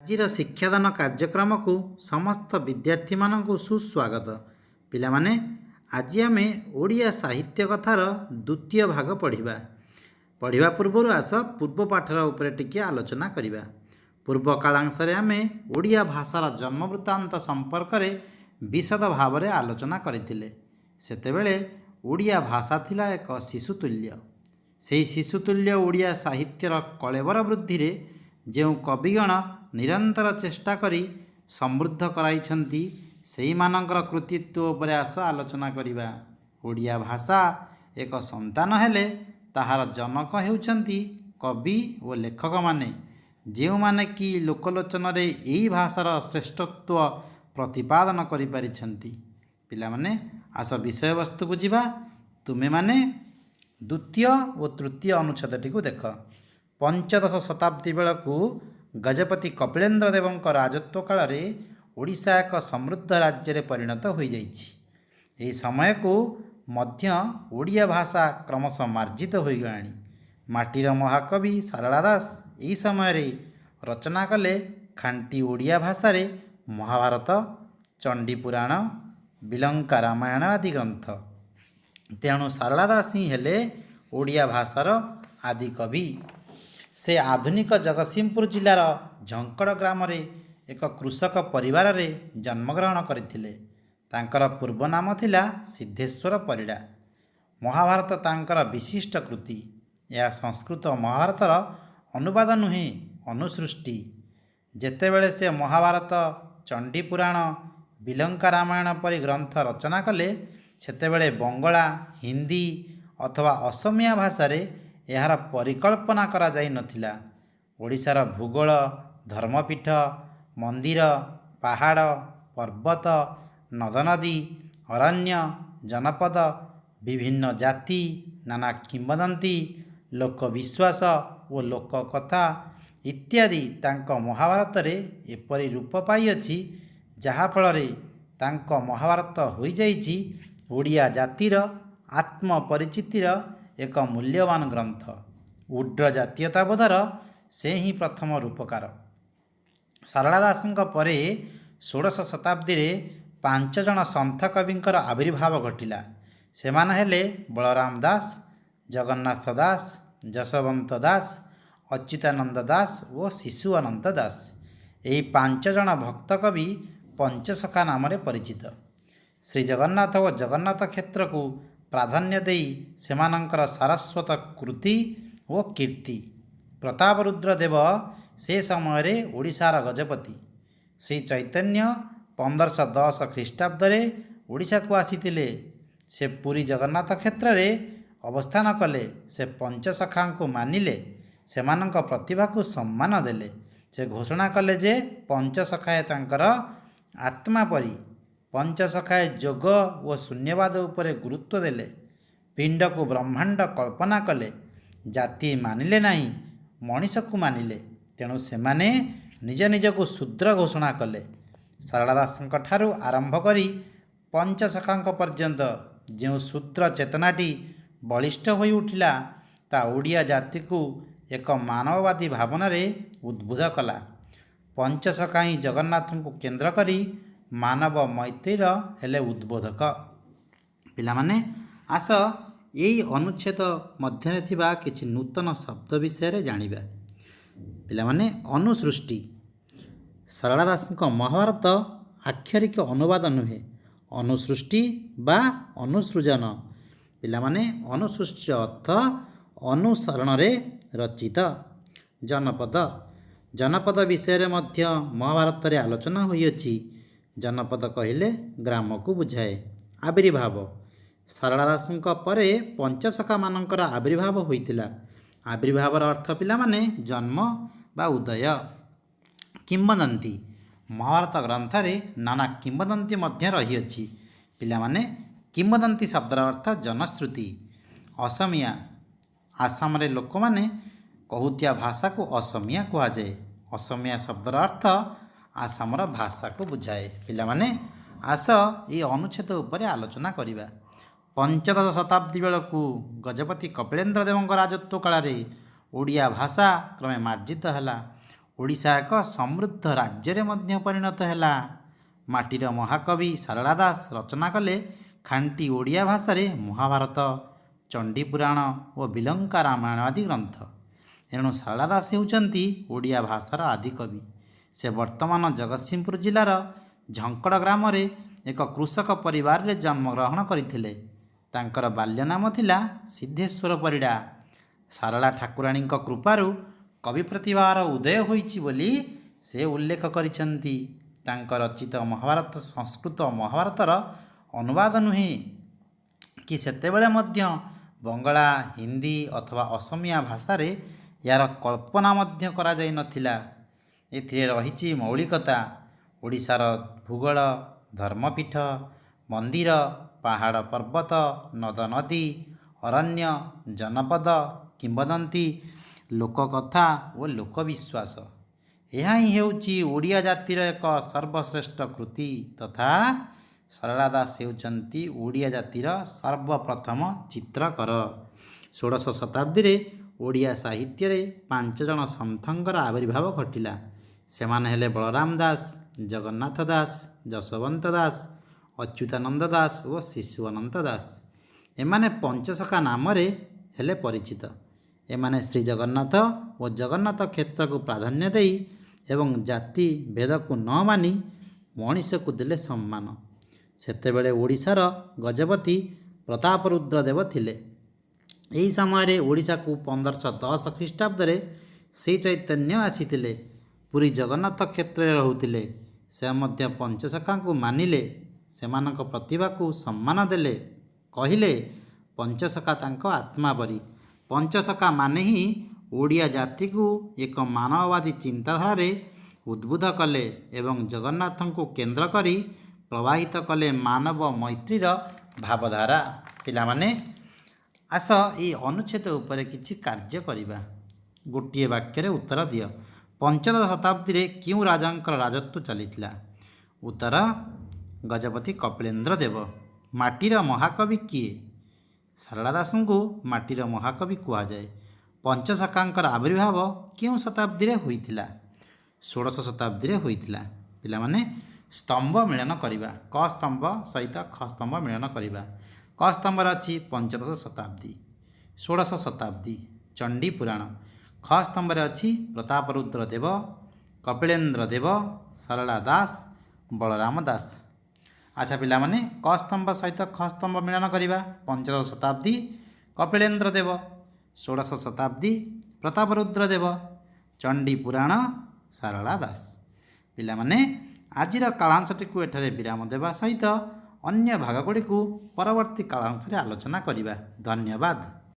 ଆଜିର ଶିକ୍ଷାଦାନ କାର୍ଯ୍ୟକ୍ରମକୁ ସମସ୍ତ ବିଦ୍ୟାର୍ଥୀମାନଙ୍କୁ ସୁସ୍ୱାଗତ। ପିଲାମାନେ, ଆଜି ଆମେ ଓଡ଼ିଆ ସାହିତ୍ୟ କଥାର ଦ୍ୱିତୀୟ ଭାଗ ପଢ଼ିବା। ପଢ଼ିବା ପୂର୍ବରୁ ଆସ ପୂର୍ବ ପାଠର ଉପରେ ଟିକିଏ ଆଲୋଚନା କରିବା। ପୂର୍ବ କାଳାଂଶରେ ଆମେ ଓଡ଼ିଆ ଭାଷାର ଜନ୍ମ ବୃତ୍ତାନ୍ତ ସମ୍ପର୍କରେ ବିଶଦ ଭାବରେ ଆଲୋଚନା କରିଥିଲେ। ସେତେବେଳେ ଓଡ଼ିଆ ଭାଷା ଥିଲା ଏକ ଶିଶୁତୁଲ୍ୟ। ସେହି ଶିଶୁତୁଲ୍ୟ ଓଡ଼ିଆ ସାହିତ୍ୟର କଳେବର ବୃଦ୍ଧିରେ ଯେଉଁ କବିଗଣ ନିରନ୍ତର ଚେଷ୍ଟା କରି ସମୃଦ୍ଧ କରାଇଛନ୍ତି, ସେଇମାନଙ୍କର କୃତିତ୍ୱ ଉପରେ ଆସ ଆଲୋଚନା କରିବା। ଓଡ଼ିଆ ଭାଷା ଏକ ସନ୍ତାନ ହେଲେ ତାହାର ଜନକ ହେଉଛନ୍ତି କବି ଓ ଲେଖକମାନେ, ଯେଉଁମାନେ କି ଲୋକଲୋଚନରେ ଏଇ ଭାଷାର ଶ୍ରେଷ୍ଠତ୍ୱ ପ୍ରତିପାଦନ କରିପାରିଛନ୍ତି। ପିଲାମାନେ, ଆସ ବିଷୟବସ୍ତୁକୁ ଯିବା। ତୁମେମାନେ ଦ୍ୱିତୀୟ ଓ ତୃତୀୟ ଅନୁଚ୍ଛେଦଟିକୁ ଦେଖ। ପଞ୍ଚଦଶ ଶତାବ୍ଦୀ ବେଳକୁ ଗଜପତି କପିଳେନ୍ଦ୍ର ଦେବଙ୍କ ରାଜତ୍ୱ କାଳରେ ଓଡ଼ିଶା ଏକ ସମୃଦ୍ଧ ରାଜ୍ୟରେ ପରିଣତ ହୋଇଯାଇଛି। ଏହି ସମୟକୁ ମଧ୍ୟ ଓଡ଼ିଆ ଭାଷା କ୍ରମଶଃ ମାର୍ଜିତ ହୋଇଗଲାଣି। ମାଟିର ମହାକବି ସାରଳା ଦାସ ଏହି ସମୟରେ ରଚନା କଲେ ଖାଣ୍ଟି ଓଡ଼ିଆ ଭାଷାରେ ମହାଭାରତ, ଚଣ୍ଡୀପୁରାଣ, ବିଲଙ୍କା ରାମାୟଣ ଆଦି ଗ୍ରନ୍ଥ। ତେଣୁ ସାରଳା ଦାସ ହିଁ ହେଲେ ଓଡ଼ିଆ ଭାଷାର ଆଦିକବି। ସେ ଆଧୁନିକ ଜଗତସିଂହପୁର ଜିଲ୍ଲାର ଝଙ୍କଡ଼ ଗ୍ରାମରେ ଏକ କୃଷକ ପରିବାରରେ ଜନ୍ମଗ୍ରହଣ କରିଥିଲେ। ତାଙ୍କର ପୂର୍ବ ନାମ ଥିଲା ସିଦ୍ଧେଶ୍ୱର ପରିଡ଼ା। ମହାଭାରତ ତାଙ୍କର ବିଶିଷ୍ଟ କୃତି। ଏହା ସଂସ୍କୃତ ମହାଭାରତର ଅନୁବାଦ ନୁହେଁ, ଅନୁସୃଷ୍ଟି। ଯେତେବେଳେ ସେ ମହାଭାରତ, ଚଣ୍ଡୀପୁରାଣ, ବିଲଙ୍କା ରାମାୟଣ ପରି ଗ୍ରନ୍ଥ ରଚନା କଲେ, ସେତେବେଳେ ବଙ୍ଗଳା, ହିନ୍ଦୀ ଅଥବା ଅସମିଆ ଭାଷାରେ ଏହାର ପରିକଳ୍ପନା କରାଯାଇନଥିଲା। ଓଡ଼ିଶାର ଭୂଗୋଳ, ଧର୍ମପୀଠ, ମନ୍ଦିର, ପାହାଡ଼, ପର୍ବତ, ନଦନଦୀ, ଅରଣ୍ୟ, ଜନପଦ, ବିଭିନ୍ନ ଜାତି, ନାନା କିମ୍ବଦନ୍ତୀ, ଲୋକବିଶ୍ୱାସ ଓ ଲୋକକଥା ଇତ୍ୟାଦି ତାଙ୍କ ମହାଭାରତରେ ଏପରି ରୂପ ପାଇଅଛି, ଯାହାଫଳରେ ତାଙ୍କ ମହାଭାରତ ହୋଇଯାଇଛି ଓଡ଼ିଆ ଜାତିର ଆତ୍ମପରିଚିତିର ଏକ ମୂଲ୍ୟବାନ ଗ୍ରନ୍ଥ। ଉଡ୍ର ଜାତୀୟତାବୋଧର ସେ ହିଁ ପ୍ରଥମ ରୂପକାର। ସାରଳା ଦାସଙ୍କ ପରେ ଷୋଡ଼ଶ ଶତାବ୍ଦୀରେ ପାଞ୍ଚ ଜଣ ସନ୍ଥ କବିଙ୍କର ଆବିର୍ଭାବ ଘଟିଲା। ସେମାନେ ହେଲେ ବଳରାମ ଦାସ, ଜଗନ୍ନାଥ ଦାସ, ଯଶୋବନ୍ତ ଦାସ, ଅଚ୍ୟୁତାନନ୍ଦ ଦାସ ଓ ଶିଶୁ ଅନନ୍ତ ଦାସ। ଏହି ପାଞ୍ଚ ଜଣ ଭକ୍ତ କବି ପଞ୍ଚସଖା ନାମରେ ପରିଚିତ। ଶ୍ରୀ ଜଗନ୍ନାଥ ଓ ଜଗନ୍ନାଥ କ୍ଷେତ୍ରକୁ ପ୍ରାଧାନ୍ୟ ଦେଇ ସେମାନଙ୍କର ସାରସ୍ୱତ କୃତି ଓ କୀର୍ତ୍ତି। ପ୍ରତାପରୁଦ୍ର ଦେବ ସେ ସମୟରେ ଓଡ଼ିଶାର ଗଜପତି। ଶ୍ରୀ ଚୈତନ୍ୟ 1510 ଖ୍ରୀଷ୍ଟାବ୍ଦରେ ଓଡ଼ିଶାକୁ ଆସିଥିଲେ। ସେ ପୁରୀ ଜଗନ୍ନାଥ କ୍ଷେତ୍ରରେ ଅବସ୍ଥାନ କଲେ। ସେ ପଞ୍ଚସଖାଙ୍କୁ ମାନିଲେ, ସେମାନଙ୍କ ପ୍ରତିଭାକୁ ସମ୍ମାନ ଦେଲେ। ସେ ଘୋଷଣା କଲେ ଯେ ପଞ୍ଚସଖାଏ ତାଙ୍କର ଆତ୍ମା ପରି। ପଞ୍ଚସଖାଏ ଯୋଗ ଓ ଶୂନ୍ୟବାଦ ଉପରେ ଗୁରୁତ୍ୱ ଦେଲେ। ପିଣ୍ଡକୁ ବ୍ରହ୍ମାଣ୍ଡ କଳ୍ପନା କଲେ। ଜାତି ମାନିଲେ ନାହିଁ, ମଣିଷକୁ ମାନିଲେ। ତେଣୁ ସେମାନେ ନିଜ ନିଜକୁ ଶୂଦ୍ର ଘୋଷଣା କଲେ। ସାରଳା ଦାସଙ୍କ ଠାରୁ ଆରମ୍ଭ କରି ପଞ୍ଚସଖାଙ୍କ ପର୍ଯ୍ୟନ୍ତ ଯେଉଁ ଶୂଦ୍ର ଚେତନାଟି ବଳିଷ୍ଠ ହୋଇ ଉଠିଲା, ତା ଓଡ଼ିଆ ଜାତିକୁ ଏକ ମାନବବାଦୀ ଭାବନାରେ ଉଦ୍ବୁଦ୍ଧ କଲା। ପଞ୍ଚସଖା ହିଁ ଜଗନ୍ନାଥଙ୍କୁ କେନ୍ଦ୍ର କରି ମାନବ ମୈତ୍ରୀର ହେଲେ ଉଦ୍ବୋଧକ। ପିଲାମାନେ, ଆସ ଏଇ ଅନୁଚ୍ଛେଦ ମଧ୍ୟରେ ଥିବା କିଛି ନୂତନ ଶବ୍ଦ ବିଷୟରେ ଜାଣିବା। ପିଲାମାନେ, ଅନୁସୃଷ୍ଟି। ସାରଳା ଦାସଙ୍କ ମହାଭାରତ ଆକ୍ଷରିକ ଅନୁବାଦ ନୁହେଁ, ଅନୁସୃଷ୍ଟି ବା ଅନୁସୃଜନ। ପିଲାମାନେ, ଅନୁସୃଷ୍ଟିର ଅର୍ଥ ଅନୁସରଣରେ ରଚିତ। ଜନପଦ। ଜନପଦ ବିଷୟରେ ମଧ୍ୟ ମହାଭାରତରେ ଆଲୋଚନା ହୋଇଅଛି। ଜନପଦ କହିଲେ ଗ୍ରାମକୁ ବୁଝାଏ। ଆବିର୍ଭାବ। ସାରଳା ଦାସଙ୍କ ପରେ ପଞ୍ଚସଖାମାନଙ୍କର ଆବିର୍ଭାବ ହୋଇଥିଲା। ଆବିର୍ଭାବର ଅର୍ଥ ପିଲାମାନେ ଜନ୍ମ ବା ଉଦୟ। କିମ୍ବଦନ୍ତୀ। ମହାଭାରତ ଗ୍ରନ୍ଥରେ ନାନା କିମ୍ବଦନ୍ତୀ ମଧ୍ୟ ରହିଅଛି। ପିଲାମାନେ, କିମ୍ବଦନ୍ତୀ ଶବ୍ଦର ଅର୍ଥ ଜନଶ୍ରୁତି। ଅସମିଆ। ଆସାମରେ ଲୋକମାନେ କହୁଥିବା ଭାଷାକୁ ଅସମିଆ କୁହାଯାଏ। ଅସମିଆ ଶବ୍ଦର ଅର୍ଥ ଆସାମର ଭାଷାକୁ ବୁଝାଏ। ପିଲାମାନେ, ଆସ ଏହି ଅନୁଚ୍ଛେଦ ଉପରେ ଆଲୋଚନା କରିବା। ପଞ୍ଚଦଶ ଶତାବ୍ଦୀ ବେଳକୁ ଗଜପତି କପିଳେନ୍ଦ୍ର ଦେବଙ୍କ ରାଜତ୍ୱ କାଳରେ ଓଡ଼ିଆ ଭାଷା କ୍ରମେ ମାର୍ଜିତ ହେଲା। ଓଡ଼ିଶା ଏକ ସମୃଦ୍ଧ ରାଜ୍ୟରେ ମଧ୍ୟ ପରିଣତ ହେଲା। ମାଟିର ମହାକବି ସାରଳା ଦାସ ରଚନା କଲେ ଖାଣ୍ଟି ଓଡ଼ିଆ ଭାଷାରେ ମହାଭାରତ, ଚଣ୍ଡୀପୁରାଣ ଓ ବିଲଙ୍କା ରାମାୟଣ ଆଦି ଗ୍ରନ୍ଥ। ଏଣୁ ସାରଳା ଦାସ ହେଉଛନ୍ତି ଓଡ଼ିଆ ଭାଷାର ଆଦିକବି। ସେ ବର୍ତ୍ତମାନ ଜଗତସିଂହପୁର ଜିଲ୍ଲାର ଝଙ୍କଡ଼ ଗ୍ରାମରେ ଏକ କୃଷକ ପରିବାରରେ ଜନ୍ମଗ୍ରହଣ କରିଥିଲେ। ତାଙ୍କର ବାଲ୍ୟ ନାମ ଥିଲା ସିଦ୍ଧେଶ୍ୱର ପରିଡ଼ା। ସାରଳା ଠାକୁରାଣୀଙ୍କ କୃପାରୁ କବି ପ୍ରତିଭାର ଉଦୟ ହୋଇଛି ବୋଲି ସେ ଉଲ୍ଲେଖ କରିଛନ୍ତି। ତାଙ୍କ ରଚିତ ମହାଭାରତ ସଂସ୍କୃତ ମହାଭାରତର ଅନୁବାଦ ନୁହେଁ କି ସେତେବେଳେ ମଧ୍ୟ ବଙ୍ଗଳା, ହିନ୍ଦୀ ଅଥବା ଅସମିଆ ଭାଷାରେ ଏହାର କଳ୍ପନା ମଧ୍ୟ କରାଯାଇନଥିଲା। ଏଥିରେ ରହିଛି ମୌଳିକତା। ଓଡ଼ିଶାର ଭୂଗୋଳ, ଧର୍ମପୀଠ, ମନ୍ଦିର, ପାହାଡ଼ ପର୍ବତ, ନଦ ନଦୀ, ଅରଣ୍ୟ, ଜନପଦ, କିମ୍ବଦନ୍ତୀ, ଲୋକକଥା ଓ ଲୋକବିଶ୍ୱାସ। ଏହା ହିଁ ହେଉଛି ଓଡ଼ିଆ ଜାତିର ଏକ ସର୍ବଶ୍ରେଷ୍ଠ କୃତି ତଥା ସାରଳା ଦାସ ହେଉଛନ୍ତି ଓଡ଼ିଆ ଜାତିର ସର୍ବପ୍ରଥମ ଚିତ୍ରକର। ଷୋଡ଼ଶ ଶତାବ୍ଦୀରେ ଓଡ଼ିଆ ସାହିତ୍ୟରେ 5 ଜଣ ସନ୍ଥଙ୍କର ଆବିର୍ଭାବ ଘଟିଲା। ସେମାନେ ହେଲେ ବଳରାମ ଦାସ, ଜଗନ୍ନାଥ ଦାସ, ଯଶୋବନ୍ତ ଦାସ, ଅଚ୍ୟୁତାନନ୍ଦ ଦାସ ଓ ଶିଶୁ ଅନନ୍ତ ଦାସ। ଏମାନେ ପଞ୍ଚସଖା ନାମରେ ହେଲେ ପରିଚିତ। ଏମାନେ ଶ୍ରୀ ଜଗନ୍ନାଥ ଓ ଜଗନ୍ନାଥ କ୍ଷେତ୍ରକୁ ପ୍ରାଧାନ୍ୟ ଦେଇ ଏବଂ ଜାତି ଭେଦକୁ ନ ମାନି ମଣିଷକୁ ଦେଲେ ସମ୍ମାନ। ସେତେବେଳେ ଓଡ଼ିଶାର ଗଜପତି ପ୍ରତାପରୁଦ୍ର ଦେବ ଥିଲେ। ଏହି ସମୟରେ ଓଡ଼ିଶାକୁ 1510 ଖ୍ରୀଷ୍ଟାବ୍ଦରେ ଶ୍ରୀ ଚୈତନ୍ୟ ଆସିଥିଲେ। ପୁରୀ ଜଗନ୍ନାଥ କ୍ଷେତ୍ରରେ ରହୁଥିଲେ। ସେ ମଧ୍ୟ ପଞ୍ଚସଖାଙ୍କୁ ମାନିଲେ, ସେମାନଙ୍କ ପ୍ରତିଭାକୁ ସମ୍ମାନ ଦେଲେ। କହିଲେ ପଞ୍ଚସଖା ତାଙ୍କ ଆତ୍ମା ପରି। ପଞ୍ଚସଖା ମାନେ ହିଁ ଓଡ଼ିଆ ଜାତିକୁ ଏକ ମାନବବାଦୀ ଚିନ୍ତାଧାରାରେ ଉଦ୍ବୁଦ୍ଧ କଲେ ଏବଂ ଜଗନ୍ନାଥଙ୍କୁ କେନ୍ଦ୍ର କରି ପ୍ରବାହିତ କଲେ ମାନବ ମୈତ୍ରୀର ଭାବଧାରା। ପିଲାମାନେ, ଆସ ଏହି ଅନୁଚ୍ଛେଦ ଉପରେ କିଛି କାର୍ଯ୍ୟ କରିବା। ଗୋଟିଏ ବାକ୍ୟରେ ଉତ୍ତର ଦିଅ। ପଞ୍ଚଦଶ ଶତାବ୍ଦୀରେ କେଉଁ ରାଜାଙ୍କର ରାଜତ୍ୱ ଚାଲିଥିଲା? ଉତ୍ତର ଗଜପତି କପିଳେନ୍ଦ୍ର ଦେବ। ମାଟିର ମହାକବି କିଏ? ସାରଳା ଦାସଙ୍କୁ ମାଟିର ମହାକବି କୁହାଯାଏ। ପଞ୍ଚସଖାଙ୍କର ଆବିର୍ଭାବ କେଉଁ ଶତାବ୍ଦୀରେ ହୋଇଥିଲା? ଷୋଡ଼ଶ ଶତାବ୍ଦୀରେ ହୋଇଥିଲା। ପିଲାମାନେ, ସ୍ତମ୍ଭ ମିଳନ କରିବା। କ ସ୍ତମ୍ଭ ସହିତ ଖ ସ୍ତମ୍ଭ ମିଳନ କରିବା। କ ସ୍ତମ୍ଭରେ ଅଛି ପଞ୍ଚଦଶ ଶତାବ୍ଦୀ, ଷୋଡ଼ଶ ଶତାବ୍ଦୀ, ଚଣ୍ଡୀ ପୁରାଣ। ଖ ସ୍ତମ୍ଭରେ ଅଛି ପ୍ରତାପରୁଦ୍ର ଦେବ, କପିଳେନ୍ଦ୍ର ଦେବ, ସାରଳା ଦାସ, ବଳରାମ ଦାସ। ଆଚ୍ଛା ପିଲାମାନେ, କ ସ୍ତମ୍ଭ ସହିତ ଖ ସ୍ତମ୍ଭ ମିଳନ କରିବା। ପଞ୍ଚଦଶ ଶତାବ୍ଦୀ କପିଳେନ୍ଦ୍ର ଦେବ, ଷୋଡ଼ଶ ଶତାବ୍ଦୀ ପ୍ରତାପରୁଦ୍ର ଦେବ, ଚଣ୍ଡୀ ପୁରାଣ ସାରଳା ଦାସ। ପିଲାମାନେ, ଆଜିର କାଳାଂଶଟିକୁ ଏଠାରେ ବିରାମ ଦେବା ସହିତ ଅନ୍ୟ ଭାଗଗୁଡ଼ିକୁ ପରବର୍ତ୍ତୀ କାଳାଂଶରେ ଆଲୋଚନା କରିବା। ଧନ୍ୟବାଦ।